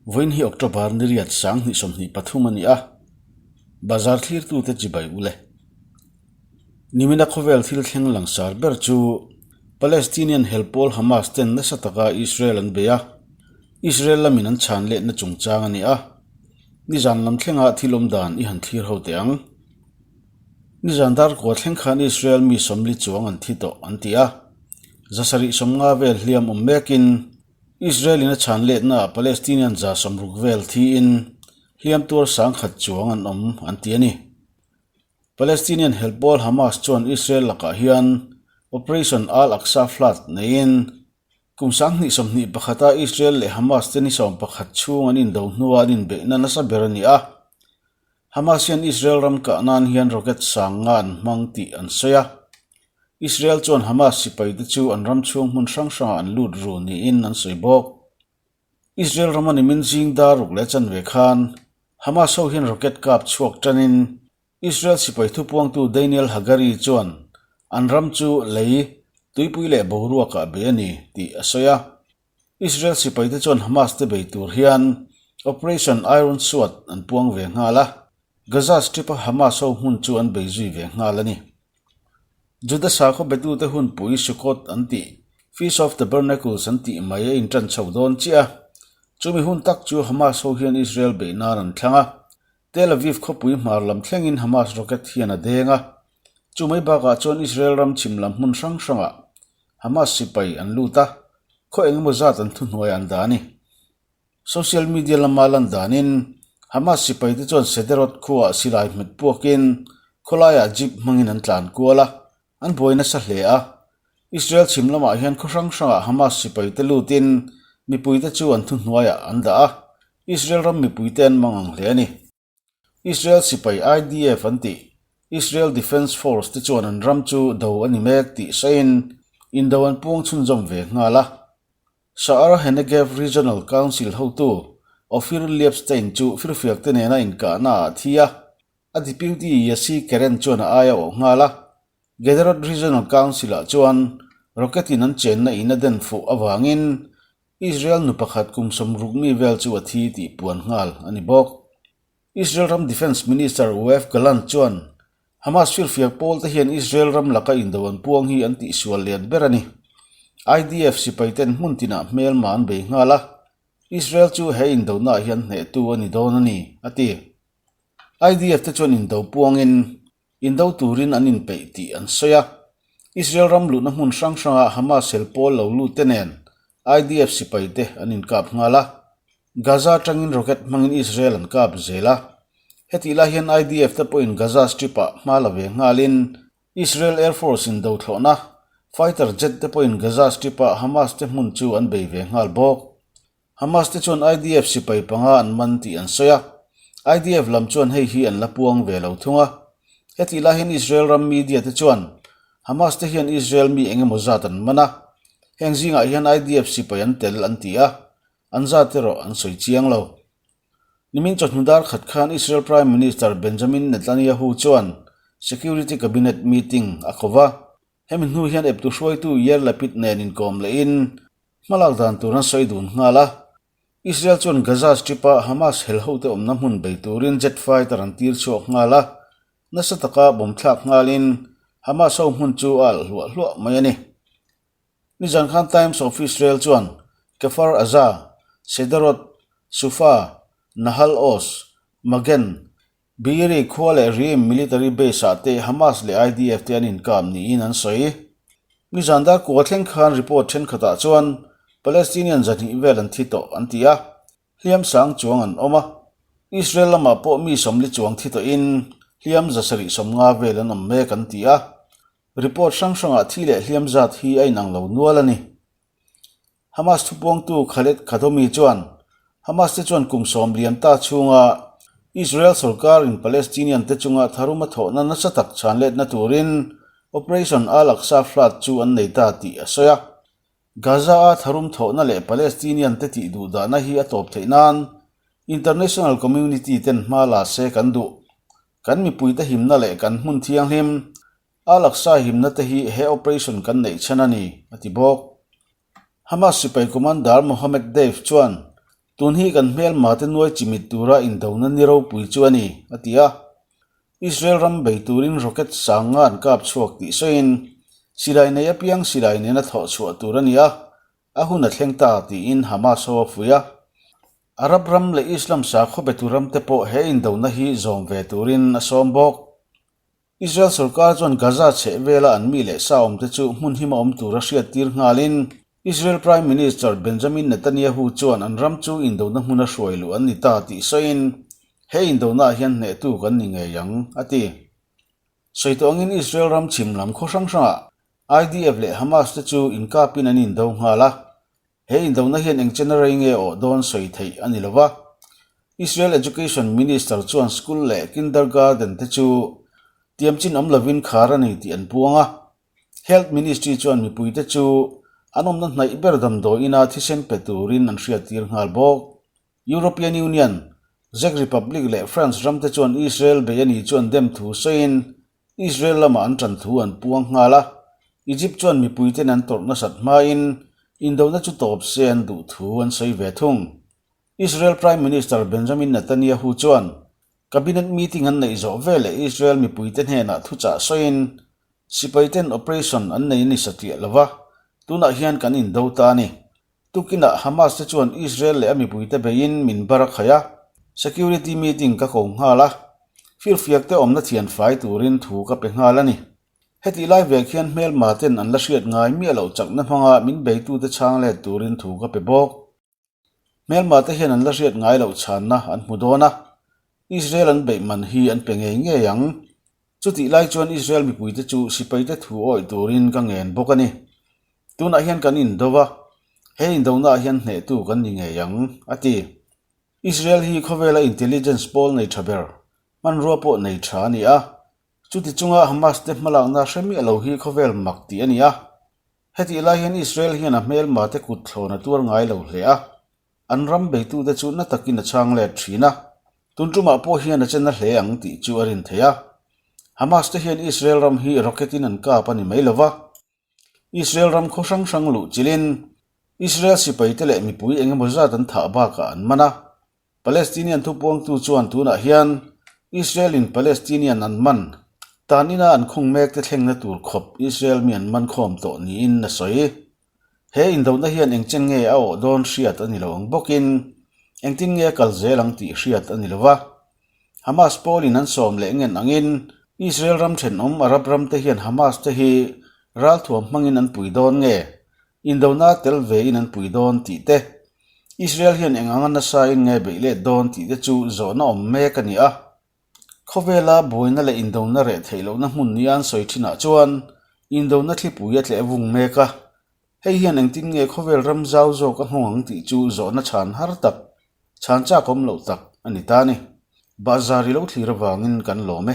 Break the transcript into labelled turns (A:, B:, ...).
A: Vawiin hi October ni riat 2023 a ni a, bazar thlirtute chibai ule. Nimina khawvel thil thleng langsar ber chu Palestinian hel pawl Hamas ten nasa taka Israel an bei a, Israel lamin an chhan letna chungchang a ni a. Nizan lam thlenga thil awm dan i han thlir ho teh ang. Nizan darkua thleng khan Israel mi 40 chuang an thi tawh an ti a, 750 vel hliam awm mekin Israel in a chhan letna ah Palestinian 60 vel thiin hliam tuar 1000 chuang an awm an ti a ni. Palestinian hel pawl Hamas chuan Israel lakah hian Operation Al-Aqsa Flood neiin kum 2021 a Israel leh Hamas te ni 11 chhung an indo hnua an inbeihna nasa ber a ni a. Hamas hian Israel ram kah nan hian rocket sang nga an hmang tih an sawi a. Israel chuan Hamas sipai te chu an ram chhung hmun hrang hrangah an lut ru niin an sawi bawk. Israel rama nimin zing dar ruk leh chanve khan Hamas ho hian rocket kap chhuak tanin Israel sipai thupuangtu Daniel Hagari chuan an ram chu lei, tuipui leh boruakah bei a ni tih a sawi a. Israel sipaite chuan Hamas te bei tur hian Operation Iron Sword an puang ve nghal a, Gaza Strip-a Hamas ho hmun chu an bei zui ve nghal a ni. Juda sakhaw betute hunpui Sukkot an tih, Feast of Tabernacles an tih mai a intan chho dawn chiah a, chumi hun tak chu Hamas ho hian Israel beih nan an thlang a, Tel Aviv khawpui hmar lam thlengin Hamas rocket hian a deng a, chumai bakah chuan Israel ram chhim lam hmun hrang hrangah Hamas sipai an lut a, khaw engemaw zat an thuhnuai an dah a ni. Social media lama lan danin Hamas sipaite chuan Sderot khuaah silai hmet puakin khawlaiah jeep hmangin an tlan kual a, an buai nasa hle a. Israel chhim lamah hian khaw hrang hrangah Hamas sipaite lutin mipuite chu an thuhnuaiah an dah a, Israel ram mipuite an mang ang hle a ni. Israel sipai IDF an tih, Israel Defense Force te chuan an ram chu do a ni mek tih sawiin indo an puang chhunzawm ve nghal a. Sha'ar HaNegev Regional Council hotu Ofir Liebstein chu firfiak te nena inkahna ah a thi a, a deputy Yossi Keren chuan a aia awh nghal a. Gederot Regional Council ah chuan rocket in an chenna in a den fuh avangin Israel nu pakhat kum 60 mi vel chu a thi tih puan nghal a ni bawk. Israel ram Defence Minister Yoav Gallant chuan Hamas firfiak pawl te hian Israel ram laka indo an puang hi an tihsual lian ber a ni. IDF sipai ten hmun tinah hmelma an bei nghal a, Israel chu he indona ah hian hnehtu a ni dawn a ni, a ti. IDF te chuan indo puangin Indo turin an inpeih tih an sawi a. Israel ram luhna hmun hrang hrangah Hamas hel pawl lo lut te nen IDF sipai te an inkap nghal a. Gaza atangin rocket hmangin Israel an kap zel a. Hetih lai hian IDF te pawhin Gaza Strip-ah hma la ve nghalin Israel Air Force in do thlawhna fighter jet te pawhin Gaza Strip-ah Hamas te hmun chu an bei ve nghal bawk. Hamas te chuan IDF sipai panga an man tih an sawi a, IDF lam chuan hei hi an la puang ve lo thung a. Hetih lai hian Israel ram media te chuan Hamas te hian Israel mi eng emaw zat an man a, heng zingah hian IDF sipai an tel an ti a, an zat erawh an sawi chiang lo. Nimin chawhnu dar khat khan Israel Prime Minister Benjamin Netanyahu chuan Security Cabinet meeting a ko va, hemi hnu hian eptu hruaitu Yair Lapid nen inkawm lehin Hmalak dan tur an sawi dun nghal a, Israel chuan Gaza Strip-a Hamas hel hote awmna hmun bei turin jet fighter an tir chhuak nghal a, nasa taka bawm thlak nghalin Hamas ho hmun chu a alh hluah hluah mai a ni. Nizan khan Times of Israel chuan Kfar Aza, Sderot, Sufa, Nahal Oz, Magen, Beeri khua leh Reem military base-ah te Hamas leh IDF te an inkap niin an sawi. Nizan dar kua thleng khan report thenkhatah chuan Palestinian 200 vel an thi tawh an ti a, hliam sang chuang an awm a. Israel lamah pawh mi 40 chuang thi tawhin hliam 750 vel an awm mek an ti a. Report hrang hrangah thi leh hliam zat hi a inang lo nual a ni. Hamas thupuangtu Khaled Khadomi chuan Hamas te chuan kum 10 lian ta chhunga Israel sorkarin Palestinian te chunga tharum a thawhna nasa tak chhanletna turin Operation Al-Aqsa Flood chu an nei ta tih a sawi a. Gaza-a tharum thawhna leh Palestinian te tih duhdahna hi a tawp theih nan international community ten hma la se kan duh. Kan mipuite himna leh kan hmun thianghlim Al-Aqsa himna te hi he operation kan neih chhan a ni, a ti bawk. Hamas sipai commander Mohammed Deif chuan. Tun hi kan hmelmate nuai chimit tura indona ni ropui chu a ni, a ti a. Israel ram bei turin rocket sang nga an kap chhuak tih sawiin, Silai nei apiang silai nena thawh chhuah tur a ni a, a hun a thleng ta, tiin Hamas ho a fuih a. Arab ram leh Islam sakhaw betu ramte pawh he indona hi zawm ve turin a sawm bawk. Israel sorkar chuan Gaza chheh vela an mi leh sa awmte chu hmun hima awm tura hriattir nghalin Israel Prime Minister Benjamin Netanyahu chuan an ram chu indona hmuna hruai luh an ni ta tih sawiin he indonaah hian hnehtu kan ni ngei ang, a ti. Sawi tawh angin Israel ram chhim lam khaw hrang hrangah IDF leh Hamas te chu inkapin an indo nghal a, He indona hian eng chena rei nge awh dawn sawi theih a ni lo va. Israel Education Minister chuan school leh kindergarten te chu tiamchin awm lovin khar a ni tih an puang a. Health Ministry chuan mipuite chu an awmna hnaih ber damdawi ina thisen pe turin an hriattir nghal bawk. European Union, Czech Republic leh France ramte chuan Israel bei a ni chuan dem thu sawiin Israel lamah an ṭan thu an puang nghal a, Egypt chuan mipuiten an tawrh nasat hmain indona chu tawp se an duh thu an sawi ve thung. Israel Prime Minister Benjamin Netanyahu chuan Cabinet meeting an neih zawh veleh Israel mipuite hnenah thuchah sawiin sipaiten operation an nei ni satliah lo va, tunah hian kan indo ta a ni. Tukinah Hamas te chuan Israel leh a mipuite beiin min bar a khaih a, security meeting ka ko nghal a, firfiak te awmna thian fai turin thu ka pe nghal a ni. Hetih lai vek hian hmelma ten an la hriat ngai miah loh chakna hmanga min beitute chhang let turin thu ka pe bawk. Hmelma te hian an la hriat ngai loh chhanna an hmu dawn a, Israel an beih man hi an pe ngei ngei ang. Chutih lai chuan Israel mipuite chu sipaite thu awih turin ka ngen bawk a ni. Tunah hian kan indo va, he indonaah hian hnehtu kan ni ngei ang, a ti. Israel hi khawvela intelligence pawl nei tha ber, hmanrua pawh nei tha a ni a. Chuti chunga Hamas te hmalakna hre miah lo hi khawvel mak tih a ni a. Hetih lai hian Israel hian a hmelma te kut thlawn a tuar ngai lo hle a. An ram beitute chu na takin a chhang let thin a. Tun tumah pawh hian a che na hle ang tih chu a rin theih a. Hamas te hian Israel ram hi rocket in an kap a ni mai lo va. Israel ram khaw hrang hrang luh chilhin Israel sipaite leh mipui eng emaw zat an thah bakah an man a. Palestinian thupuangtu chuan tunah hian Israel-in Palestinian an man tan ina an khung mekte thlengna tur khawp Israel mi an man khawm tawh niin a sawi. He indona hian engchen nge a awh dawn hriat a ni lo ang bawkin engtin nge a kal zel ang tih hriat a ni lo va. Hamas pawlin an sawm leh ngen angin Israel ram thenawm Arab ramte hian Hamas te hi ralthuam hmangin an pui dawn nge Indona tel vein an pui dawn tih te, Israel hian eng anga nasa in nge beih let dawn tih te chu zawhna awm mek a ni a. Khawvela buaina leh indona reh theih lohna hmun nia an sawi thinah chuan indona thlipui a tleh vung mek a. Hei hian engtin nge khawvel ram zau zawk a nghawng ang tih chu zawhna chhan har tak, chhan chak awm loh tak a ni ta a ni. Bahzar i lo thlir avangin kan lawm e.